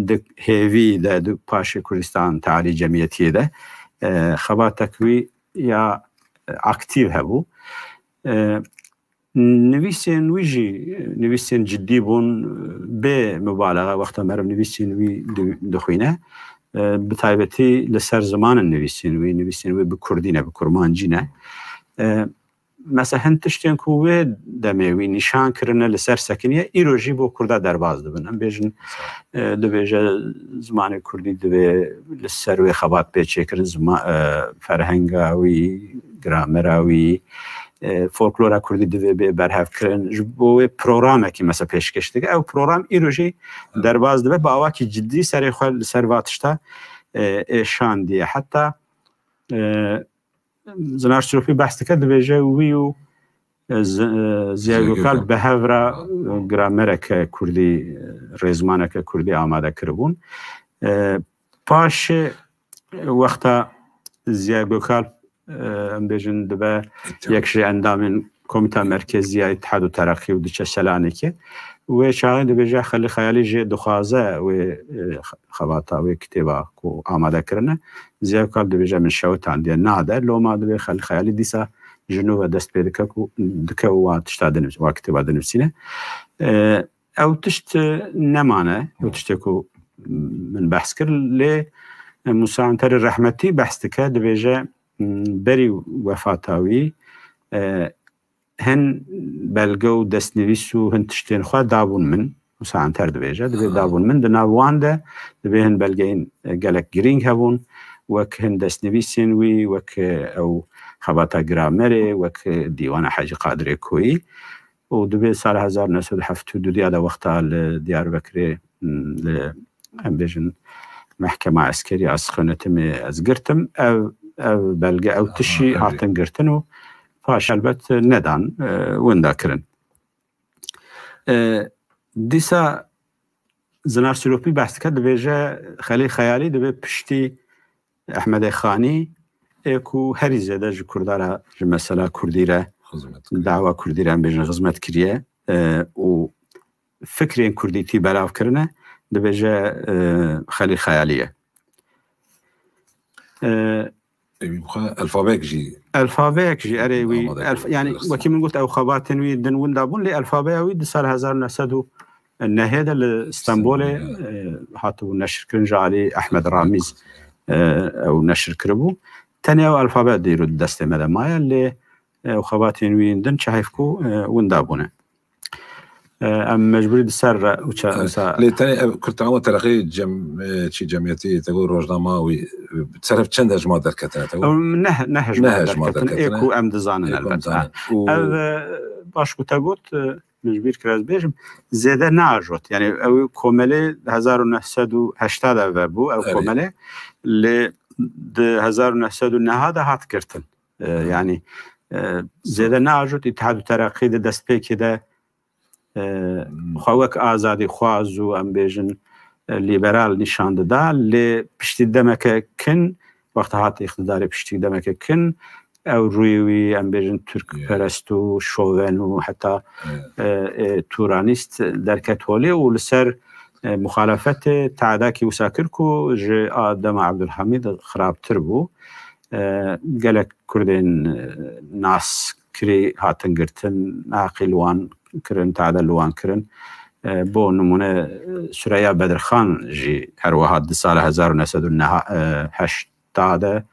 Di Hêvî de, di paşê Kurdistan Tealî Cemiyetiyê de, e, xebatek wî ya, e, aktîv hebû. E, Nivîsên wî jî nivîsên cidî bûn, bê mubalexe, wexta meriv nivîsên wî di-, dixwîne. E, bi taybetî li ser ziman in nivîsên wî, nivîsên wî bi kurdî ne, bi kurmancî ne. E, mesela hin tiştên ku wê demê wî nîşan kirine, li ser sekiniye, îro jî bo kurda derbas dibin. Em bêjin, e, dibêje zimanê kurdî divê li ser wê xebat bê çêkirin, zima-, e, ferhenga wî, gramera wî, e, folklora kurdî divê bê berhevkirin. Ji bo wê programekî mesela pêşkêş dike. Ew program îro jî derbas dibe, bi awakî cidî serê xwe li ser va tişta, e, êşandiye. Heta, e, Zinar Sirûpî behs dike, dibêje wî û, e, Zi-, e, Ziya Ziya Gökalp Gökalp bi hev re, e, gramereke kurdî, e, rêzmaneke kurdî amade kiribûn. E, paşê wexta Ziya Gökalp, e, em bêjin, dibe Îtihad. Yek ji endamên Komîta Merkezî ya Îtihad û Tereqî û diçe Selanikê. Wê çaxê dibêje Xelîl Xeyalî jê dixwaze wê, e, xebata wê kitêba ku amade kirine. Ziya Gökalp dibêje min şewitandiye, nade. Loma dibê Xelîl Xeyalî dîsa ji nû ve dest pê dike ku, dike û wa tişta dinivîs-, wa kitêba dinivîsîne. E, ew tişt, e, nemane. Ew tiştê ku min behs kir, lê, e, Musa Enterî rehmetî behs dike, dibêje, m, berî wefata wî, e, hin belge û destnivîs û hin tiştên xwe dabûn min. Musa Enter dibêje, dibê dabûn min. Di nav wan de dibê hin belgeyên, e, gelek girîng hebûn, wek hin destnivîsên wî, wek, e, ew xebata gramerê, wek, e, dîwana Hecî Qadirê Koyî. Û dibê sala hezar neh sed û heft û du de wexta li Diyarbekirê, m, li, em bêjin, mehkema eskerî ya Sixonetimê ez girtim. Ev, ev belge, ew tişî hatin girtin û paş helbet nedan, e, winda kirin. E, dîsa Zinar Sirûpî behs dike, dibêje Xelîl Xeyalî dibê piştî Ehmedê Xanî ê ku herî zêde ji Kurda re, ji mesela Kurdî re, dawa Kurdî re, em bêjin, xizmet kiriye, e, û fikrên Kurdîtî belav kirine, dibêje, e, Xelîl Xeyalî ye. E, Ê, wî xwe elfabeyek jî Elfabeyek jî, erê, wî, amade elf-, kir, yani, wekî min got, ew xebatên wî din winda bûn, lê elfabeya wî di sal hezar neh sed û nehê de li Stenbolê, Stenbolê, e, hatibû neşirkirin, ji alî Ehmed Ramîz, e, ew neşir kiribû. Tenê ew elfabe dîro di destê me de maye, lê, e, ew xebatên wî din çi heyf ku, e, winda bûne. E, em mecbûrî di ser re û ça-, Evet. Wisa Lê tenê ev Kurd Taawun Tereqî cem-, e, çi cemiyetî, te got rojnama wî, e, seref çend hejmar derketine, te got? Ew ne, ne hejmar Ne hejmar derketine, ê derketine. Ku em dizanin, Ê ku em elbet. Dizanin. Ha. Û Ev, e, baş ku te got, e, min ji bîr kir ez bêjim, zêde neajot. Yani ew komelê hezar û neh sed û heştê de vebû, ew Erê. Komelê, lê di hezar û neh sed û neh de hat girtin. E, yani, e, zêde neajot, Îtihad û Tereqî di destpêkê de, e, Hmm. xwe wek azadîxwaz û, em bêjin, e, lîberal nîşan dida, lê piştî demeke kin, wexta hat îqtidarê, piştî demeke kin, ew rûyê wî, em bêjin, Türk Yeah. perest û şoven û heta, Yeah. e, e, Turanîst derket holê û li ser, e, muxalefetê teadakî wisa kir ku ji a dema Abdulhamid xirabtir bû. E, gelek Kurdên, e, naskirî hatin girtin, neheqî li wan kirin, teade li wan kirin. E, bo nimûne, e, Sureya Bedirxan jî her wiha di sala hezar û neh sed û heştê de,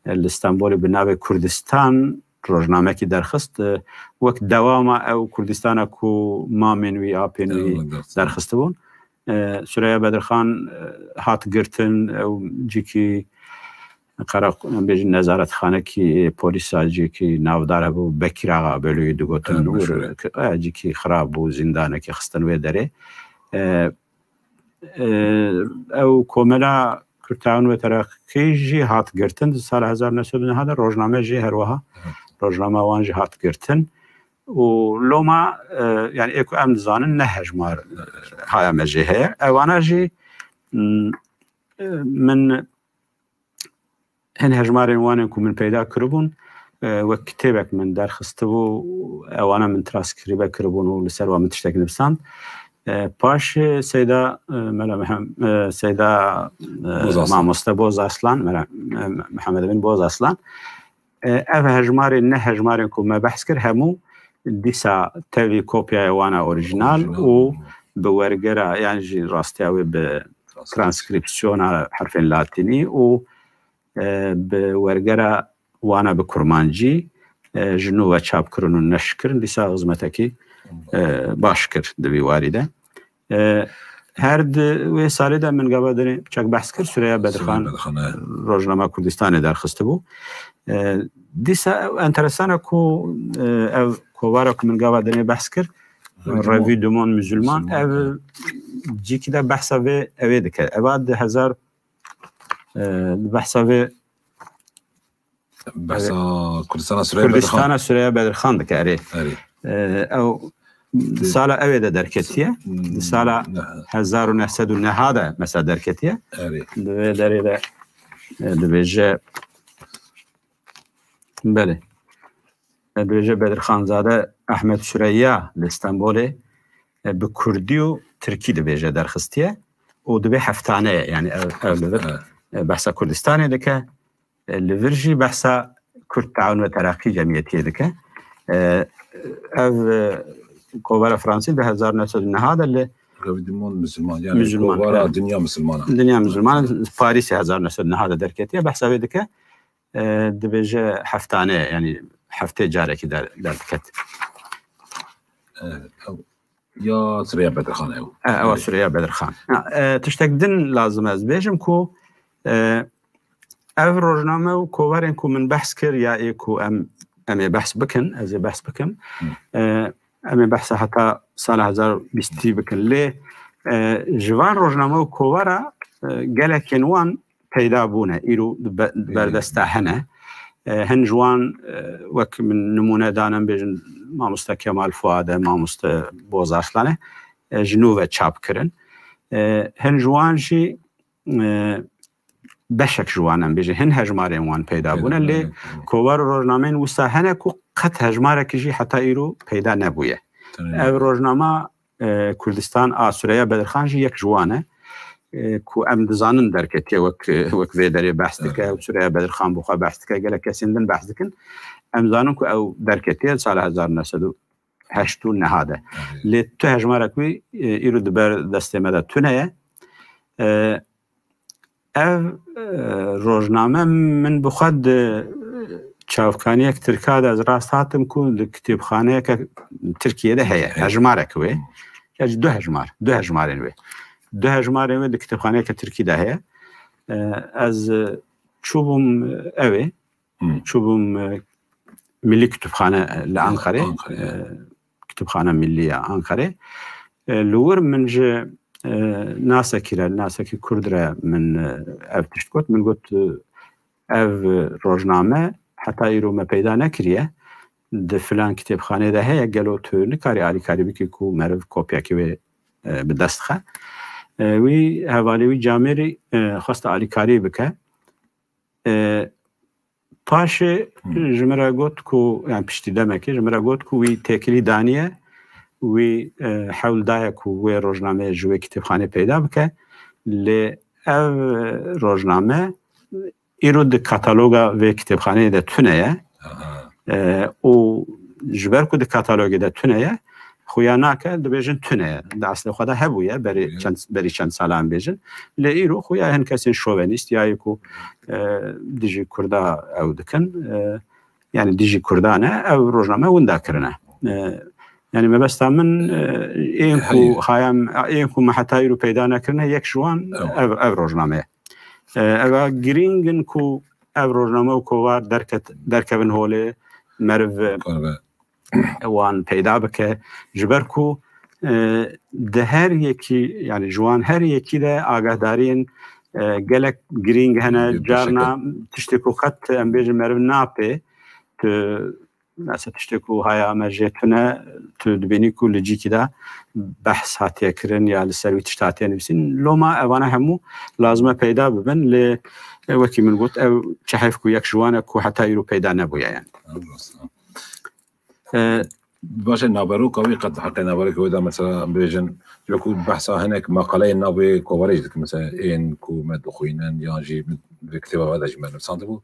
e, li Stenbolê bi navê Kurdistan rojnamekî derxist, e, wek dewama ew Kurdistana ku mamên wî, apên wî Ew derxist. derxistibûn. E, Sureya Bedirxan, e, hat girtin, ew cîkî qera, em bêjin nezaretxanekî polîsa cîkî navdar hebû, Bekîr Axa Belûyî digotin, He, û meşhûr e. Ke, e, cîkî xirab bû, zîndanekî xistin wê derê. E, e, ew komela Kurd Taun ve Terakî jî hat girtin di sala hezar neh sed û nehê de, rojname jî her wiha, Hı. rojnama wan jî hat girtin. Û loma, e, yani ê ku em dizanin ne hejmar haya me jê heye. Ewana jî, m, e, min hin hejmarên wan ên ku min peyda kiribûn, e, wek kitêbek min derxistibû, ewana min transkrîbe kiribûn û li ser wan min tiştek nivîsand. E, paşê Seyda, e, Mela Mehem-, e, Seyda, e, Boz Aslan. Mamoste Boz Aslan, Mela, e, Mihemed Emin Boz Aslan, e, ev hejmarên, ne hejmarên ku me behs kir, hemû dîsa tevî kopyaya wan a orîjinal Orîjinal. û bi wergera, yan jî rastiya wê bi Transkripsiyon. transkripsiyona herfên latînî û, e, bi wergera wana bi kurmancî, e, ji nû ve çap kirin û neşr kirin, dîsa xizmetekî, e, baş kir di vî warî de. E, her di wê salê de min gava dinê çek behs kir, Sureya Bedirxan Sureya Bedirxan, e. Rojnama Kurdistanê derxistibû. E, dîsa enteresan e ku, e, ev kovara ku min gava dinê behs kir, Revue du Monde Musulman, Musulman, ev e. cîkî de behsa vê ew ê dike. Eva di hezar, e, di behsa vê Behsa Kurdistana Süreyya Bedirxan. Kurdistana Süreyya Bedirxan dike, erê. Erê. E, ew Di- sala ew ê de derketiye. Hmm, Di sala ne. hezar û neh sed û neh de mesela derketiye. Erê. Di vê derê de, e, dibêje, belê. E, dibêje Bedirxanzade Ahmet Süreyya li Stenbolê, e, bi kurdî û tirkî dibêje derxistiye û dibê heftane ye. Yani ev, ev li vir, Evet. e, behsa Kurdistanê dike. E, li vir jî behsa Kurd Taun ve Teraqî Cemiyetiyê dike. E, ev, e, kovara Fransî di hezar neh sed û neh de li Revue du Monde Musulman, yani Musulman, kovara evet. Dünya Musulmana. Dünya Musulmana, Parîsê hezar neh sed û neh de derketiye, behsa wê dike. E, dibêje heftane, yani heftê carekî der, derdiket. Evet, ew ya Süreyya Bedirxan ew. E, ewa Süreyya Bedirxan. Ha, e, tiştek din lazim ez bêjim ku, e, ev rojname û kovarên ku min behs kir ya ê ku em, em ê behs bikin, ez ê behs bikim. Hı. E, em ê behsa heta sala hezar bîstî bikin. Lê, e, ji van rojname û kovara, e, gelekên wan peyda bûne, îro di be-, di Ê. berdesta hene. E, hin ji wan, e, wek min nimûne danem bêjin, mamoste Kemal Fuad e, mamoste Boz Arslan e, e, ji nû ve çap kirin. E, hin ji wan jî, e, beşek ji wan em bêjin, hin hejmarên wan peyda Peyda bûne, lê bûne. kovara rojnameyên wisa hene ku qet hejmarekî jî heta îro peyda nebûye. Tenê Ev nebûye. rojnama, e, Kurdistan a Süreyya Bedirxan jî yek ji wan e, e, ku em dizanin derketiye wek, wek vê derê behs dike, Evet. Süreyya Bedirxan bi xwe behs dike, gelek kesên din behs dikin. Em zanin ku ew derketiye sala hezar neh sed û heşt û neh de. Evet. Lê tu hejmarek wî, e, îro di ber destê me de tune ye. E, Ev, e, rojname min bi xwe di çavkaniyek tirka de ez rast hatim ku di kitêbxaneyeke Tirkiyê de heye. Heye. Hejmarek wê. Hmm. Ya du hejmar, du hejmarên wê. Du hejmarên wê di kitêbxaneyeke Tirkî de heye. E, ez, e, çûbûm, e, ew ê. Hmm. Çûbûm, e, Milli Kütüphane, e, li Ankarê, Ankarê, e, ya. Kütüphane Milli ya Ankarê. E, li wir min ji, e, nasekî re, nasekî Kurd re min, e, ev tişt got. Min got, e, ev rojname heta îro me peyda nekiriye. Di filan kitêbxanê de heye, gelo tu nikarî alîkarî bikî ku meriv kopyakî wê, e, bi dest xe? E, wî hevalê wî camêrî, e, xwest alîkarî bike. E, paşê Hmm. ji min re got ku, yani piştî demekê ji min re got ku wî têkilî daniye, wî, e, hewl daye ku wê rojnameyê ji wê kitêbxanê peyda bike. Lê ev, e, rojname îro di kataloga vê kitêbxaneyê de tune ye. Aha. E, û ji ber ku di katalogê de tune ye, xuya nake, dibêjin tune ye. Di eslê xwe de hebûye, berî Hı. çend, berî çend salan bêjin. Lê îro xuya hin kesên şovenîst ya ku, e, dijî Kurda ew dikin, e, yani dijî Kurdan e, ev rojname winda kirine. E, yani mebesta min, e, ên ku Heye. hayam, ên ku me heta îro peyda nekirine, yek ji wan Ew. ev, ev rojname ye. E, eva girîng in ku ev rojname û kovar derket, derkevin holê, meriv, e, wan peyda bike. Ji ber ku, e, di her yekî, yani ji wan her yekî de agahdariyên, e, gelek girîng hene. Carna tiştê ku qet em bêjin meriv napê, tu, mesela tiştê ku haya me jê tune, tu dibînî ku li cîkî de behs hatiye kirin ya li ser wî tişt hatiye nivîsîn. Loma evana hemû lazim e peyda bibin, lê, e, wekî min got, ew çi heyf ku yek ji wan e ku heta îro peyda nebûye yani. E, Baş e, naveroka wî qet heqê naveroka wê de mesela em bêjin, wekî behsa hinek maqaleyên navê kovarê jî dikin, mesela ên ku me dixwînin yan jî vê kitêba ve de jî me nivîsandibû.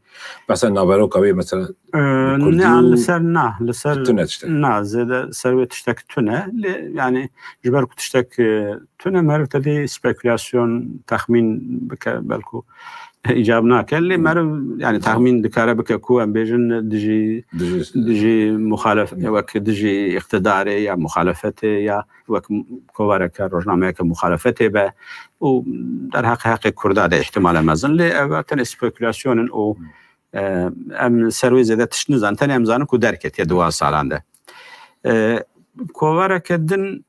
Behsa naveroka wê mesela E, kurdî ne, û li ser na, li ser tune tiştek. Na, zêde ser wê tiştek tune. Lê, yani, ji ber ku tiştek, e, tune, meriv tedî spekulasyon, texmîn bike, belku îcab nake. Lê meriv, yani, texmîn dikare bike ku em bêjin dijî, Dijî dijî muxalef-, wek dijî îqtidarê ya muxalefetê ya wek kovareke, rojnameyeke muxalefetê be û derheq heqê Kurda de îhtimale mezin. Lê ev tenê spekulasyon in û, e, em ser wê zêde tişt nizanin. Tenê em zanin ku derketiye di wan salan de. E, kovareke din,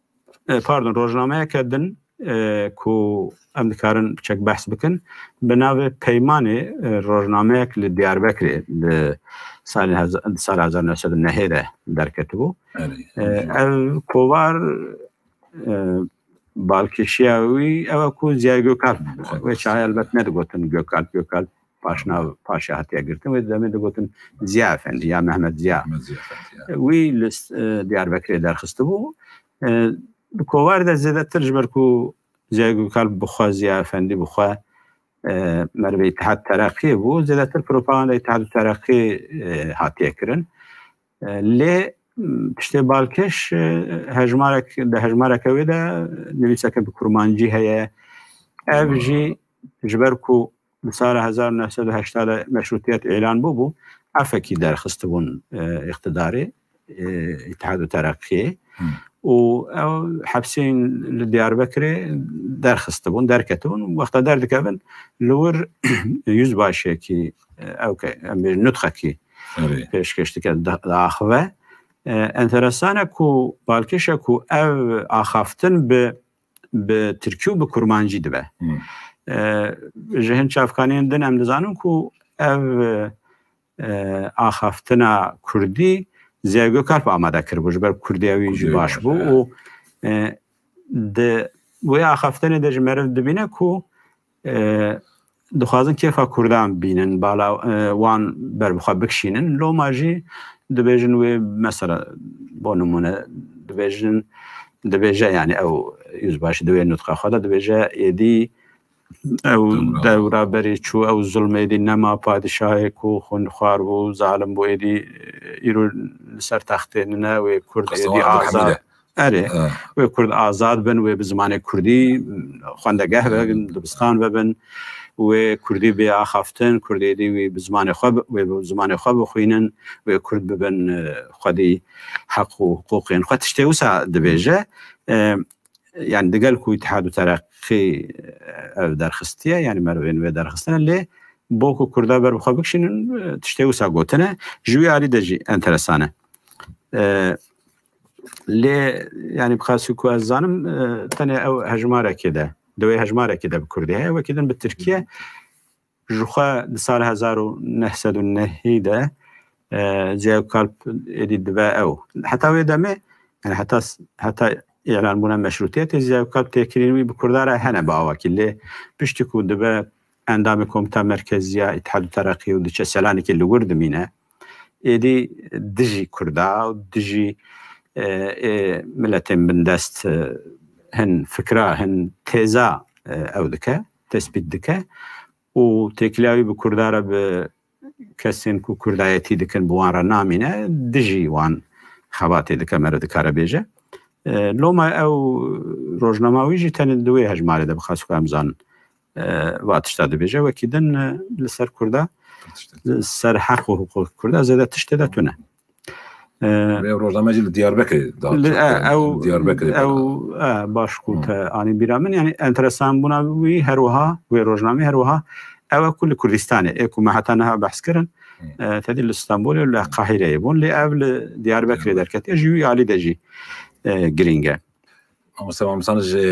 e, pardon, rojnameyeke din, e, ku em dikarin çek behs bikin, bi navê Peymanê, e, rojnameyek li Diyarbekirê li salê heza-, di sala hezar neh sed û nehê de derketibû. E, ev kovar, e, balkêşiya wî ew e ku Ziya Gökalp, wê çaxê elbet nedigotin Gökalp, Gökalp paşnav, paşê hatiye girtin, wê demê digotin Ziya Efendi ya Mehmet Ziya. Mehmet Ziya Efendi, ya. Wî li s-, e, Diyarbekirê derxistibû. E, di kovarê de zêdetir ji ber ku Ziya Gökalp bi xwe, Ziya Efendi bi xwe, e, merivê Îtihad Tereqiyê bû, zêdetir propaganda Îtihad û Tereqiyê, e, hatiye kirin. E, lê, m, tiştê balkêş, e, hejmarek, di hejmareke wê de nivîseke bi kurmancî heye. Ev jî ji ber ku di sala hezar neh sed û heştê de meşrûtiyet îlan bûbû, efekî derxistibûn, e, îqtidarê, e, Îtihad û Tereqiyê. Hmm. Û ew hepsên li Diyarbekirê derxistibûn, derketibûn. Wexta derdikevin, li wir yüzbaşiyekî, e, ew ke, em bêjin nutqekî Erê. pêşkêş dike, da-, diaxive. E, enteresan e ku balkêş e ku ev axaftin bi, bi tirkî û bi kurmancî dibe. Hmm. E, ji hin çavkaniyên din em dizanin ku ev, e, axaftina kurdî Ziya Gökalp amade kiribû, ji ber kurdiya wî jî Kurdiya baş wî baş, bû evet. û, e, di wê axaftinê de ji meriv dibîne ku, e, dixwazin kêfa kurdan bînin, bala, e, wan ber bi xwe bikişînin. Loma jî dibêjin wê, mesela, bo nimûne, dibêjin, dibêje, yani ew yüzbaşî di wê nutqa xwe de dibêje, êdî ew Dewra. dewra berê çû, ew zulm êdî nema, padîşahê ku xwendixwar bû, zalim bû, êdî, e, îro li ser textê nine, wê kurd Qesem êdî Abdulhamid azad. e. Erê, Ha. wê kurd azad bin, wê bi zimanê kurdî xwendegeh bibin, dibistan bibin, wê kurdî bê axaftin, kurd êdî wê bi zimanê xwe bi-, wê bi zimanê xwe bixwînin, wê kurd bibin, e, xwedî heq û hiqûqên xwe. Tiştê wisa dibêje. E, yani digel ku Îtihad û Tereqî, e, ev derxistiye, yani merivên wê derxistine, lê bo ku kurda ber bi xwe bikişînin, e, tiştê wisa gotine, ji wî alî de jî enteresan e. E, lê, yani bi xasî ku ez zanim, e, tenê ew hejmarekê de, di wê hejmarekê de bi kurdî heye, wekî din bi tirkî ye. Ji xwe di sala hezar û neh sed û nehî de, e, Ziya Gökalp êdî dibe ew. Heta wê demê, yani heta s-, heta îlanbûna meşrûtiyetê Ziya Gökalp têkilîn wî bi kurda re hene bi awakî. Lê piştî ku dibe endamê Komîta Merkezî ya Îtihad û Tereqî û diçe Selanikê li wir dimîne, êdî dijî kurda û dijî, e, ê miletên bindest, e, hin fikra, hin têza, e, ew dike, tespît dike. û têkiliya wî bi kurda re bi kesên ku kurdayetî dikin, bi wan re namîne, dijî wan xebatê dike, meriv dikare bêje. E, loma ew rojnama wî jî tenê di wê hejmarê de bi xas ku em zanin, e, va tişta dibêje. Wekî din, e, li ser kurda, li ser heq û hiqûq kurda zêde tiştê de tune. E, Vê rojname jî li Diyarbekirê da li, e, ew, Diyarbekirê ew, e, baş ku Hmm. te anî bîra min, yani enteresan bûna wî her wiha, wê rojnamê her wiha Ew e ku li Kurdistanê, ê ku me heta niha behs kirin, e, tedî li Stenbolê û li Qahireyê bûn, lê ev li Diyarbekirê derketiye, ji wî alî de jî, e, girîng e. Mamoste Mamsan, ji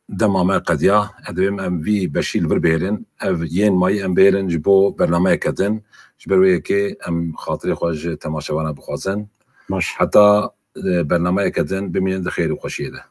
dema me qediya, ez dibêm em vî beşî li vir bihêlin, ev yên mayî em bihêlin ji bo bernameyeke din, ji ber wê yekê em xatirê xwe ji temaşevana bixwazin. Baş. Heta, e, bernameyeke din bimînin di xêr û xweşiyê de.